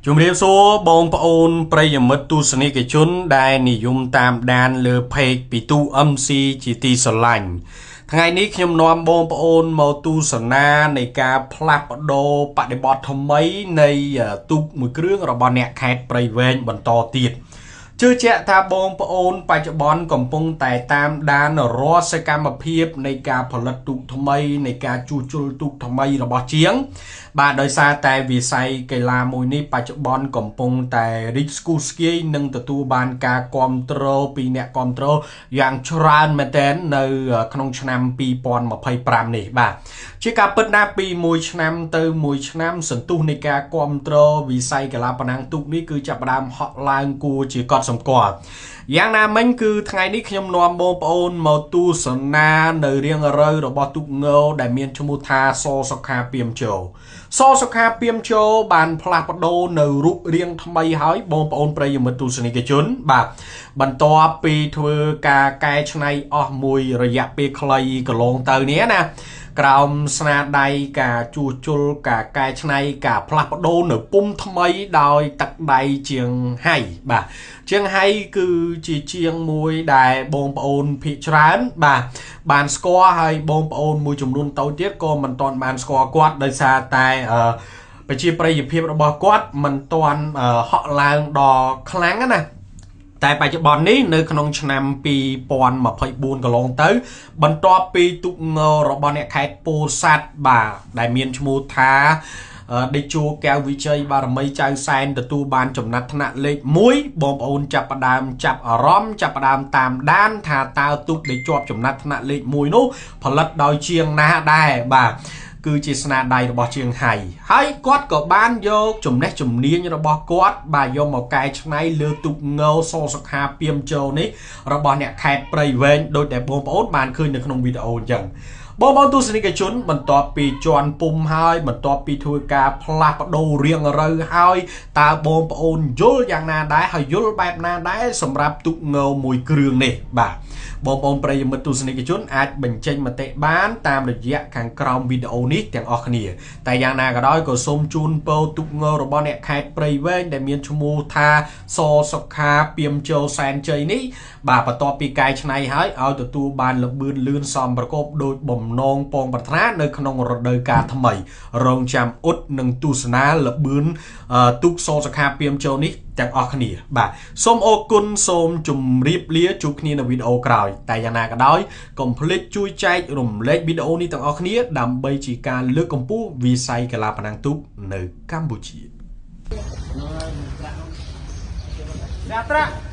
ជំរាបសួរបងប្អូនប្រិយមិត្តទស្សនិកជនដែលនិយមតាមដានលើ page ពីទូ MC ជាទីស្រឡាញ់ថ្ងៃនេះខ្ញុំនាំបងប្អូនមកទស្សនានៃការផ្លាស់ប្ដូរបដិបត្តិថ្មីនៃទូកមួយគ្រឿងរបស់អ្នកខេត្តព្រៃវែងបន្តទៀតជឿជាក់ថាបងប្អូនបច្ចុប្បន្នកំពុងតែតាមដានរាល់សកម្មភាពនៃការផលិតទូកថ្មីនៃការជួសជុលទូកថ្មីរបស់ជាងបាទដោយសារតែវិស័យកីឡាមួយនេះបច្ចុប្បន្នកំពុងតែរីកស្គុះស្គាយនិងទទួលបានការគ្រប់គ្រងពីអ្នកគ្រប់គ្រងយ៉ាងច្រើនមែនទែននៅក្នុងឆ្នាំ2025នេះបាទជាការពិតណាស់ពីមួយឆ្នាំទៅមួយឆ្នាំសន្ទុះនៃការគ្រប់គ្រងវិស័យកីឡាប្រណាំងទូកនេះគឺចាប់ផ្ដើមហក់ឡើងគួរជាកត់សម្គាល់យ៉ាងណាមិញគឺថ្ងៃនេះខ្ញុំនាំបងប្អូនមកទស្សនានៅរៀងរូវរបស់ទូកងដែលមានឈ្មោះថាសសុខាពីមជោសសុខាពីមជោបានផ្លាស់ប្ដូរនៅរូបរាងថ្មីហើយបងប្អូនប្រិយមិត្តទស្សនិកជនបាទបន្ទាប់ពីធ្វើការកែច្នៃអស់មួយរយៈពេលខ្លីកន្លងទៅនេះណាក្រោមស្នាដៃការជួសជុលការកែច្នៃការផ្លាស់ប្ដូរនៅពុំថ្មីដោយទឹកដៃជាងហៃបាទជាងហៃគឺជាជាងមួយដែលបងប្អូនភាគច្រើនបាទបានស្គាល់ហើយបងប្អូនមួយចំនួនតូចទៀតក៏មិនទាន់បានស្គាល់គាត់ដោយសារតែប្រជាប្រិយភាពរបស់គាត់មិនទាន់ហក់ឡើងដល់ខ្លាំងណាតែបច្ចុប្បន្ននេះនៅក្នុងឆ្នាំ2024កន្លងទៅបន្ទាប់ពីទូកងរបស់អ្នកខេត្តពោធិ៍សាត់បាទដែលមានឈ្មោះថាដេជោកែវវិជ័យបារមីចៅសែនទទួលបានចំណាត់ថ្នាក់លេខ1បងប្អូនចាប់ផ្ដើមចាប់អារម្មណ៍ចាប់ផ្ដើមតាមដានថាតើទូកដែលជាប់ចំណាត់ថ្នាក់លេខ1នោះផលិតដោយជាងណាដែរបាទគឺជាស្នាដៃរបស់ជាងហៃហើយគាត់ក៏បានយកចំណេះជំនាញរបស់គាត់បាទយកមកកែច្នៃលើទូកងសសុខាពីមជោនេះរបស់អ្នកខេត្តព្រៃវែងដោយដែលបងប្អូនបានឃើញនៅក្នុងវីដេអូអញ្ចឹងបងប្អូនទស្សនិកជនបន្ទាប់ពីជន់ពុំហើយបន្ទាប់ពីធ្វើការផ្លាស់ប្ដូររៀងរូវហើយតើបងប្អូនយល់យ៉ាងណាដែរហើយយល់បែបណាដែរសម្រាប់ទូកងមួយគ្រឿងនេះបាទបងប្អូនប្រិយមិត្តទស្សនិកជនអាចបញ្ចេញមតិបានតាមរយៈខាងក្រោមវីដេអូនេះទាំងអស់គ្នាតែយ៉ាងណាក៏ដោយក៏សូមជូនពរទូកងរបស់អ្នកខេត្តព្រៃវែងដែលមានឈ្មោះថាសសុខាពីមជោសែនជ័យនេះបាទបន្ទាប់ពីកែច្នៃហើយឲ្យទទួលបានល្បឿនលឿនសមប្រកបដោយបំណងពងប្រាថ្នានៅក្នុងរដូវកាលថ្មីរងចាំអ៊ុតនិងទស្សនាល្បឿនទូកសសុខាពីមជោនេះទាំងអស់គ្នាបាទសូមអរគុណសូមជម្រាបលាជួបគ្នានៅវីដេអូក្រោយតែយ៉ាងណាក៏ដោយកុំភ្លេចជួយចែករំលែកវីដេអូនេះទាំងអស់គ្នាដើម្បីជាការលើកកម្ពស់វិស័យកីឡាប្រណាំងទូកនៅកម្ពុជាត្រាក់